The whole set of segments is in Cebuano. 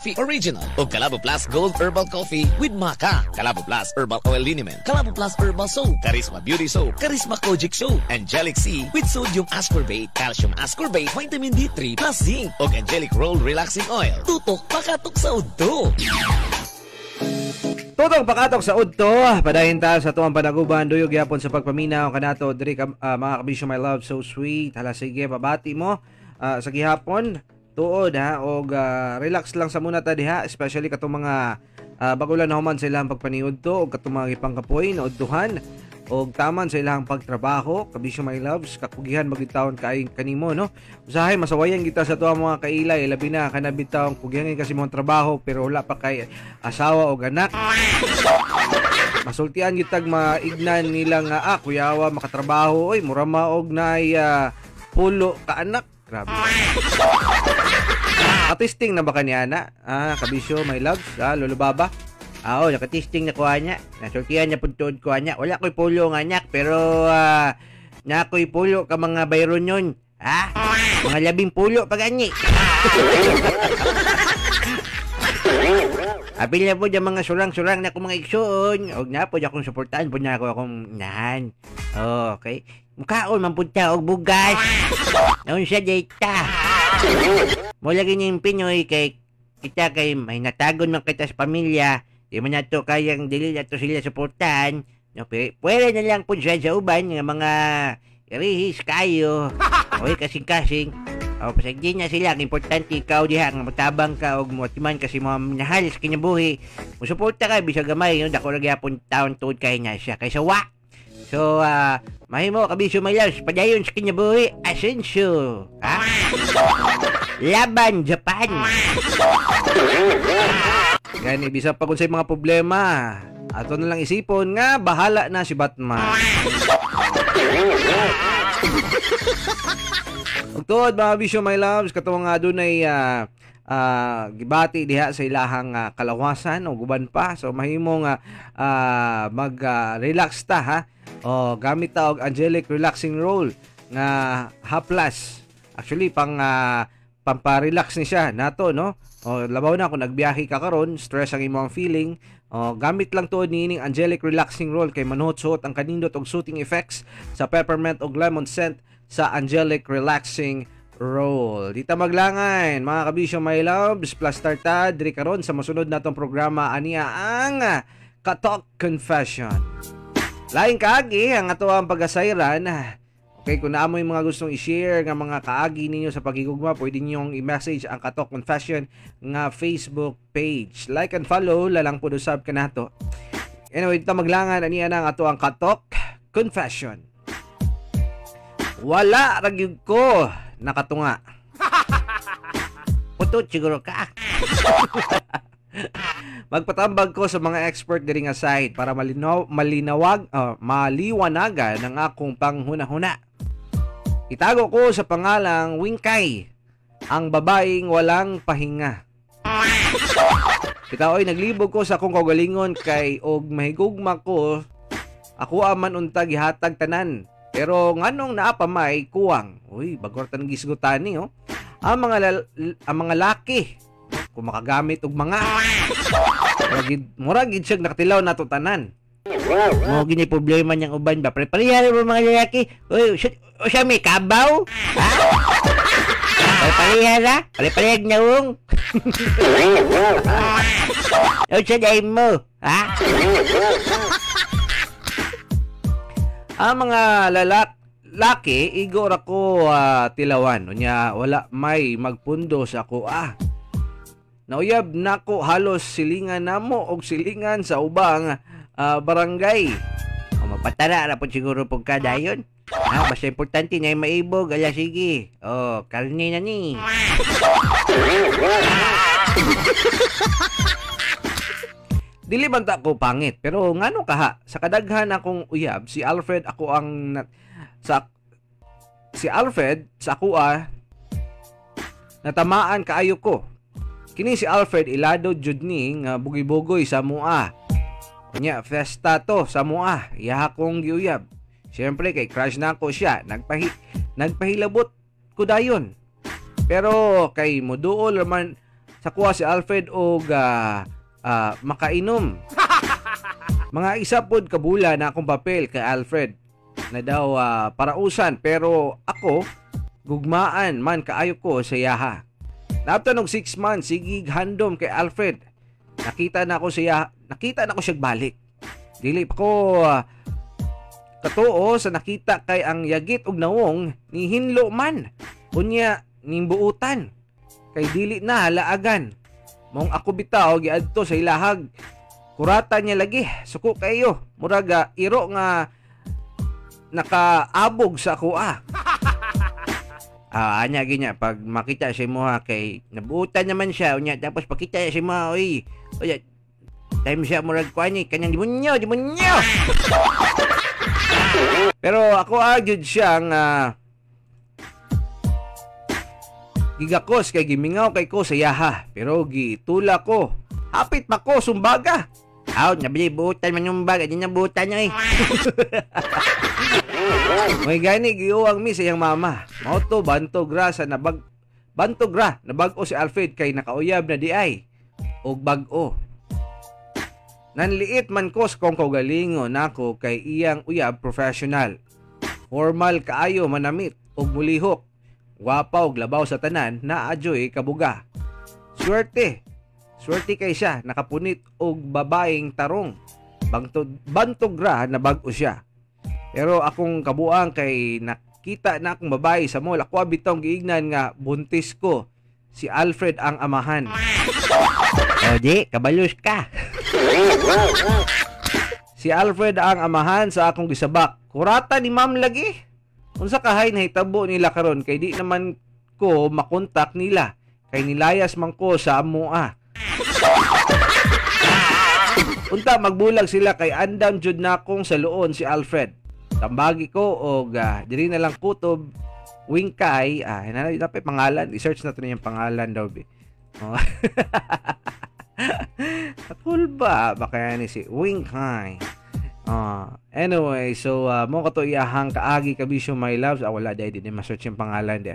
Original o Kalabo Plus Gold Herbal Coffee with Maca, Kalabo Plus Herbal Oil Liniment, Kalabo Plus Herbal Soap, Charisma Beauty Soap, Charisma Kojic Soap, Angelic C with Sodium Ascorbate, Calcium Ascorbate, Vitamin D3 plus Zinc, o Angelic Roll Relaxing Oil. Tutok pakatok sa udto. Tutong pakatok sa udto, padayon ta sa tuang panaguban, duyog gyapon sa pagpaminaw kanato diri mga kabisyo, my love, so sweet. Hala sige, pabati mo sa gihapon. Tuod ha og relax lang sa muna ta diha, especially katong mga bago lang nahuman sa ilang pagpaniudto og katong mga gipangkapoy na udtuhan og taman sa ilang pagtrabaho. Kabisyo, my loves, kakugihan magitawon kay kanimo, no? Usahay masawayan kita sa tuwa mga kailay, labi na kana bitawon kugihan kasi mo trabaho pero wala pa kay asawa o anak. Masultian gitag maignan nila nga kuyawa makatrabaho, oy mura maog naay pulo ka anak. Grabe. Katesting na ba kaniya na? Kabisyo, my loves, lolo baba. Oo, nakatesting na kuha niya. Nasultian niya pud tuod kuha niya. Wala ko'y pulo nga anak, pero na ako'y pulo ka mga bayron yun. Ha? Mga 10 pulo pag ani. Apil na po dyan mga surang-surang na akong mga igsuon. Og na po dyan akong suportahan po na ako akong inahan. Oh, okay. Mukhaon man po ta og bugas. Naon siya data. Mula ganyan yung Pinoy kay kita kay may natagon man kita sa pamilya. Di man nato kayang dili nato sila suportahan. No, pero pwede na lang po siya sa uban nga mga rihis kayo. Okay, kasing-kasing. O, pasagdi na sila. Ang importante, ikaw diha, nga matabang ka o motiman kasi mga minahal sa kinabuhi. Musuporta ka, bisag gamay, no? Dako ra gyapon taon tuod kay na siya. Kaysa wa. So, mahimo, kabisyo, my loves, padayon sa kinabuhi, Asensio. Ha? Laban, Japan. Gani, bisa pa kung sa mga problema, ato na lang isipon nga, bahala na si Batman. Ug tuod mga bisyo, my loves, katong nga dunay gibati diha sa ilahang kalawasan o guban pa. So mahimo nga mag relax ta ha. O gamit ta og Angelic Relaxing Roll nga haplas. Actually pang pampa-relax ni siya nato, no? O labaw na kung nagbiyahe ka karon, stress ang imong feeling. O gamit lang tuod niining Angelic Relaxing Roll kay manuhot-suhot ang kanindot og soothing effects sa peppermint og lemon scent sa Angelic Relaxing Roll. Dita maglangan mga kabisyo, my loves, plus tarta diri karon sa mosunod natong programa aniya ang Katok Confession. Laing kaagi ang ato ang pagasayran. Okay, kung naamoy mga gustong i-share nga mga kaagi ninyo sa pagigugma, pwede ninyong i-message ang Katok Confession nga Facebook page. Like and follow, lalang po usab kanato. Anyway, dita maglangan aniya na ang ato ang Katok Confession. Wala ra gyud ko nakatunga. Putot siguro ka. Magpatambag ko sa mga expert diri nga side para maliwanagan ang akong panghuna-huna. Itago ko sa pangalang Wingkay, ang babaeng walang pahinga. Bitaw oy, naglibog ko sa akong kaugalingon kay og mahigugma ko, ako aman unta gihatag tanan. Pero nganong naa pa may kuwang. Uy, bagor tan gisgutan ni oh. Ang mga laki kung makagamit og mga mura gid siya nakatilaw nato tanan. Mo gini problema niyang uban ba? Pare-pareha mo mga lalaki. Uy, siya may kabaw? Ha? Pare-pareha ra? Pare-pareha naong? O siya dahil mo? Ha? Ang mga lalaki, igo ra ko tilawan. Unya, wala may magpundo sa ako. Nauyab nako halos silingan namo og silingan sa ubang barangay. O, mapatara ra po siguro pag kadayon. Ha, basta importante na maibog. Ala, sige. O, karne na ni. Dili man ta ko pangit, pero ngano kaha sa kadaghan akong uyab si Alfred ako ang si Alfred sa ako natamaan kaayo ko. Kini si Alfred ilado jud ni nga bugoy-bugoy sa mua. Unya festa to sa mua, iyaha kong giuyab. Siyempre kay crush na ako siya, nagpahilabot ko dayon. Pero kay muduol man Sa kuha si Alfred og makainom. Mga isa pod ka bulan na akong papel kay Alfred na daw parausan, pero ako gugmaan man kaayo ko sa yaha. Naaptan og 6 months sige handom kay Alfred. Nakita na ako siya, nakita na ko siya balik. Dili pa ko katuo sa nakita kay ang yagit og nawong ni hinlo man. Unya nimbuutan kay dili na halaagan. Mong ako bitaw giadto sa ilahag. Kurata niya lagi, suko kayo. Murag iro nga nakaabog sa kuha. Anya ginya pag makita sa imuha kay nabuutan naman siya unya tapos pakita sa imuha, oy. Oy, time siya murag kuan ni kanyang demonyo, demonyo. Pero ako gyud siyang gigakos kay gimingaw kay ko sa yaha, pero gitula ko. Hapit pa ko sumbaga. Aw, nabili buutan man yung baga, di nabuutan niya eh. May gani giuwang mi sa iyang mama. Mao to bantog ra sa nabag bantog ra nabag-o si Alfred kay nakauyab na di ay og bag-o. Nanliit man ko sa kong kaugalingon nako kay iyang uyab professional. Formal kaayo manamit og mulihok. Gwapa og labaw sa tanan na adyoy kabuga. Swerte. Swerte kay siya nakapunit og babaeng tarong. Bantog ra na bag-o siya. Pero akong kabuang kay nakita na akong babae sa mall. Ako bitong giignan nga buntis ko. Si Alfred ang amahan. O di, kabalos ka. Si Alfred ang amahan sa akong gisabak. Kurata ni ma'am lagi. Unsa kahay nahitabo nila karon kay di naman ko makontak nila. Kay nilayas man ko sa amoa. Unta magbulag sila kay andam jud na akong sa luon si Alfred. Tambagi ko og diri na lang kutob wingkay, dapat pangalan, i-search na to niyang pangalan daw bi. Oh. Cool ba? Baka ni si Wingkay. Anyway, so mo kato iyahang kaagi kabisyo my loves. Wala dai di ma-search yung pangalan di.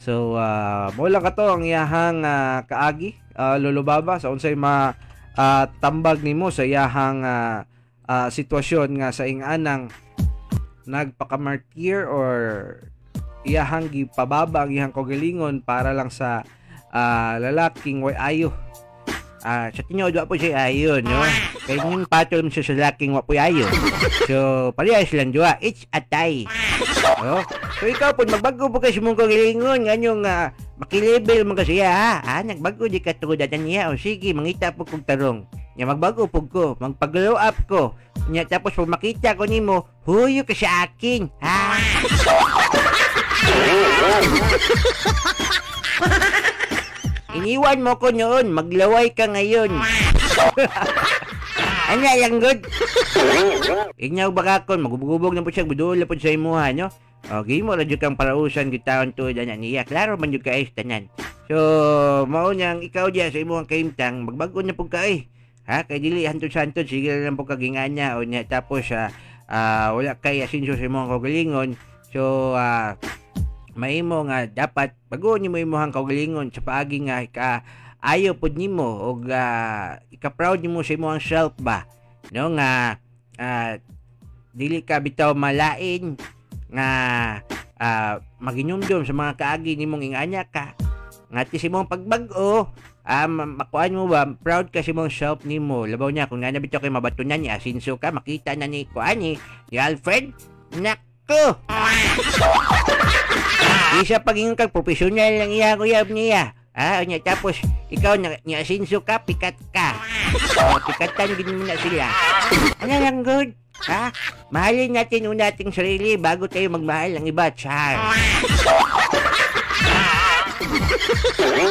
So mo lang kato ang iyahang kaagi, Lolo Baba, sa unsay ma tambag nimo sa iyahang sitwasyon nga sa inganang nagpakamartyr or iyahang gipababa ang iyahang kaugalingon para lang sa lalaking way ayo. Sa tinuod wa po siya ayo, no? Kay ning patol mo siya sa lalaking wa po ayo. So, parehas lang duha. It's a tie. Oh? So, ikaw po, magbago po kayo sa mong kaugalingon. Nganyong makilabel man ka siya, ha? Ah, nagbago di ka tungod at niya. O sige, mangita po kong tarong. Nya magbago po ko, magpag-glow up ko. Nya tapos pag makita ko nimo, huyo ka sa akin, ha? Iniwan mo ko noon, maglaway ka ngayon. Ano lang good? Ignaw baka kon, magubog-ubog na po siya, budol na po sa imuha, no? O, gimo ra jud kang parausan gitaon to dyan niya. Klaro man jud ka tanan. So, mao niyang ikaw diya sa imuhang kahimtang, magbago na pud ka eh. Ha, kay dili hantod-santod, sige lang po kaginganya o niya tapos wala kay asinso sa imong kaugalingon. So mahimo nga dapat baguon nimo imong kaugalingon sa paagi nga ika ayo pud nimo og ika-proud nimo sa imong self ba, no, nga dili ka bitaw malain nga maginumdum sa mga kaagi nimong inganya ka nga ti sa imong pagbag-o. Makuan mo ba, proud ka sa imong self nimo. Labaw niya kung nana bitaw kay mabatunan ni asinso ka, makita na ni kuan ni Alfred. Nako. Isa paging kag professional lang iya uyab niya. Unya tapos ikaw na ni asinso ka, pikat ka. O, pikatan gid mo na sila. Ano lang good? Ha? Mahalin natin una ating sarili bago tayo magmahal ng iba, char.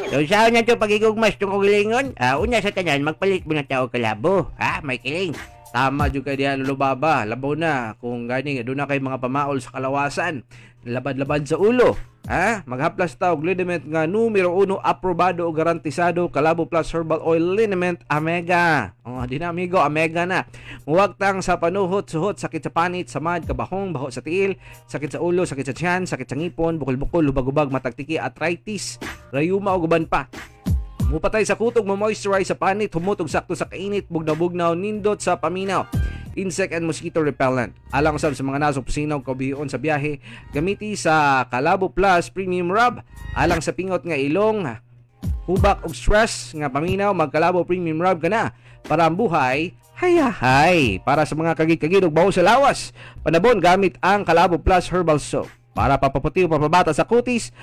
So, saan na ito pagigugmas itong kaugalingon? Una sa tanan, magpalit mo na tao kalabo. Ha, may kiling. Tama jud kay diha Lolo Baba. Labaw na kung gani doon na kay mga pamaol sa kalawasan. Labad-labad sa ulo. Ha? Maghaplas ta og liniment nga numero 1 aprobado o garantisado, Kalabo Plus Herbal Oil Liniment Amega. Oh, di na amigo, Amega na. Muwagtang sa panuhot, suhot, sakit sa panit, samad, kabahong, baho sa tiil, sakit sa ulo, sakit sa tiyan, sakit sa ngipon, bukol-bukol, lubag-ubag, matagtiki, arthritis, rayuma o guban pa. Mupatay sa kutog, mo-moisturize sa panit, humutog sakto sa kainit, bugnaw-bugnaw, nindot sa paminaw. Insect and mosquito repellent. Alang usab sa mga nasa opisina ug kaubion sa biyahe, gamiti sa Kalabo Plus Premium Rub. Alang sa pingot nga ilong, hubak og stress nga paminaw, magkalabo Premium Rub ka na para ang buhay hayahay. Para sa mga kagid-kagid ug baho sa lawas, panabon gamit ang Kalabo Plus Herbal Soap. Para papaputi o papabata sa kutis,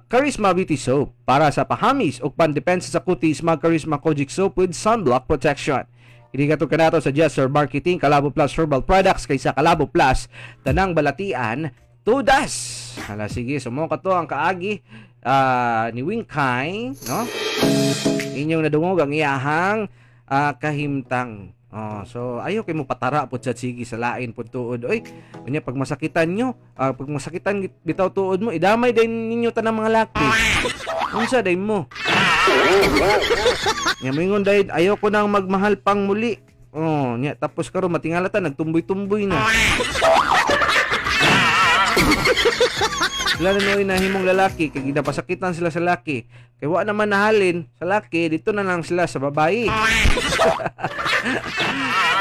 Charisma Beauty Soap. Para sa pahamis o pandepensa sa kutis, mag Charisma Kojic Soap with sunblock protection. Hindi ka kanato sa Jester Marketing, Kalabo Plus Herbal Products, kaysa Kalabo Plus, tanang balatian, tudas. Hala, sige, sumo ka to ang kaagi ni Wingkay, no? Inyong nadungog ang iyahang kahimtang. Oh, so ayo kay mo patara pud sa sige sa lain pud tuod. Oy, unya pag masakitan nyo, pag masakitan bitaw tuod mo, idamay din ninyo tanang mga laki. Unsa day mo? Nya moingon dahil ayoko nang magmahal pang muli. Oh, nya tapos karon matingalatan nagtumboy-tumboy na. Sila na nahimong lalaki kay ginapasakitan sila sa laki. Kay wa naman nahalin sa laki, dito na lang sila sa babae.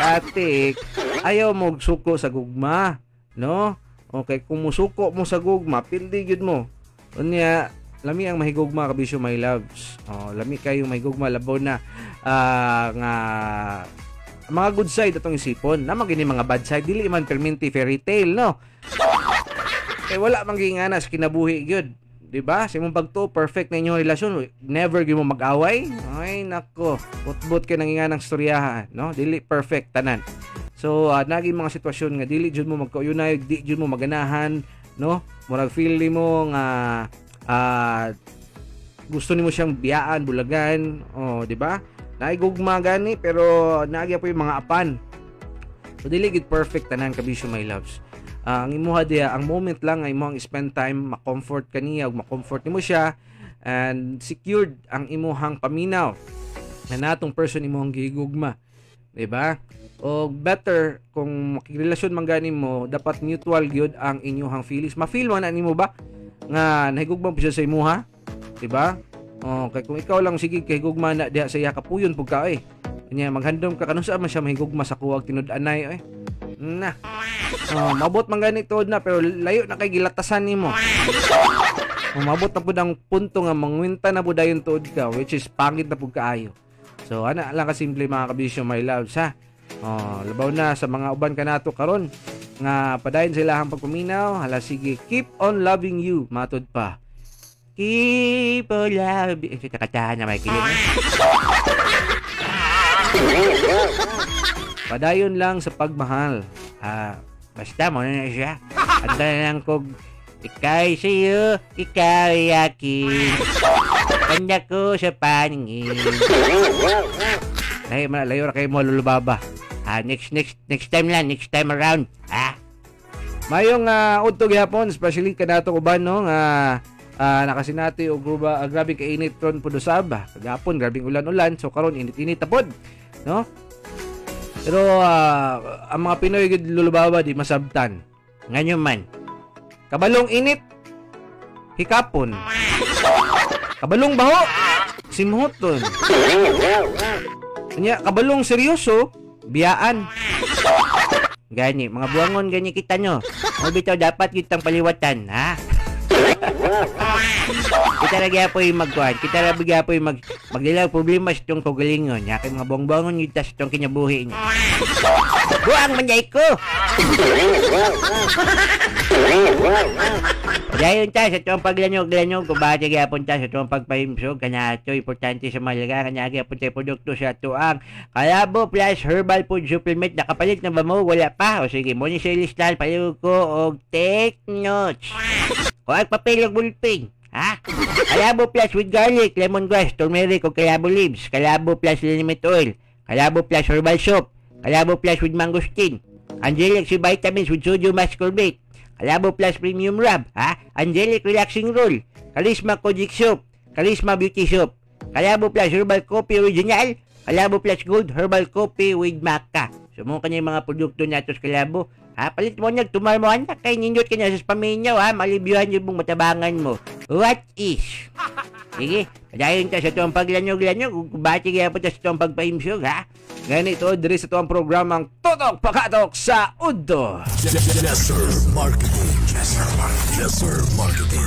Katik, ayaw mo suko sa gugma, no? Okay, kung musuko mo sa gugma, pildi gyud mo. Unya, lami ang mahigugma kabisyo my loves. Oh, lami kayo mahigugma labaw na nga mga good side atong isipon. Naman gini mga bad side, dili man perminti fairy tale, no? Kay wala man gingana sa kinabuhi gyud, di ba? Sa imong pagtuo, perfect na inyong relasyon, never gyud mo mag-away. Ay nako, butbut kay nanginganang storyahan, no? Dili perfect tanan. So naging mga sitwasyon nga dili jud mo magkauyunay, di jud mo maganahan, no? Murag feel nimo nga gusto nimo siyang biyaan, bulagan, oh, di ba? Naigugma gani pero naagya po yung mga apan. So dili gid perfect tanan kabisyo my loves. Ang imuha diya, ang moment lang ay imuhang spend time, ma-comfort kaniya ug ma-comfort nimo siya and secured ang imuhang paminaw na natong person imuhang gigugma, di ba? O better kung makigrelasyon man gani mo, dapat mutual gyud ang inyuhang feelings. Ma-feel man na nimo ba nga nahigugma po siya sa imuha, di ba? O kay kung ikaw lang sige kay higugma na diha sa iya kapuyon pug ka eh. Nya maghandom ka kanus man siya mahigugma sa kuwag tinud-anay eh. Na. Oh, mabot man gani tuod na pero layo na kay gilatasan nimo. Umabot na pud ang punto nga mangwinta na pud dayon tuod ka, which is pangit na pud kaayo. So ana lang ka simple mga kabisyo my loves ha. Oh, labaw na sa mga uban kanato karon nga padayon sila ang pagpaminaw. Hala sige, keep on loving you matud pa. Keep on loving. Eh, katahan na may kilig. Padayon lang sa pagmahal. Basta mo na siya. Anda na lang kog ika'y sa'yo, ika'y akin. Kanya ko sa paningin. Ay, layo ra kayo mo lulubaba. Next time lang, next time around. Mayong udto gyapon, especially kanato uban no nga nakasinati og grabe kainit ron pud usab. Kagapon grabing ulan-ulan, so karon init-init ta pod, no? Pero ang mga Pinoy gid lulubaba di masabtan. Nganyo man. Kabalong init, hikapon. Kabalong baho, simhuton. Nya kabalong seryoso, biyaan. Gani, mga buwangon gani kita nyo. O bitaw dapat kitang paliwatan, ha? Kita lagi po yung magkuhan. Kita lagi po yung magdilaw problema sa itong kagalingon. Ya, kay mga buwang-buwangon kita sa itong kinabuhi niya. Buwang manjay ko! Dayon ta sa itong paglanyog-lanyog, kung bakit gyapon ta sa itong pagpahimsog, kanya ito, importante sa malaga, kanya gyapon tayo produkto sa tuang Kalabo Plus Herbal Food Supplement. Nakapalit na ba mo? Wala pa. O sige, mo ni sa listahan, paliw ko og take notes. O ang papel og bulping. Ha? Kalabo Plus with garlic, lemongrass, turmeric o kalabo leaves. Kalabo Plus liniment oil. Kalabo Plus herbal soap. Kalabo Plus with mangosteen. Angelic C vitamins with sodium ascorbate. Kalabo Plus Premium Rub. Ha? Angelic Relaxing Roll. Charisma Kojic Soap. Charisma Beauty Soap. Kalabo Plus Herbal Coffee Original. Kalabo Plus Gold Herbal Coffee with Maca. So mo kanya yung mga produkto nato sa Kalabo. Ha, palit mo nag tumar mo anak kay nindot kanya sa paminyaw ha, malibyuhan yung mong matabangan mo. What is? Sige, padayon ta sa tuwang paglanyog-lanyog, bati kaya po ta sa tuwang pagpaimsog ha. Ganito diri sa tuwang programang Tutok Pakatok sa Udto. Yes, sir. Marketing. Yes, sir. Marketing. Yes, sir. Marketing.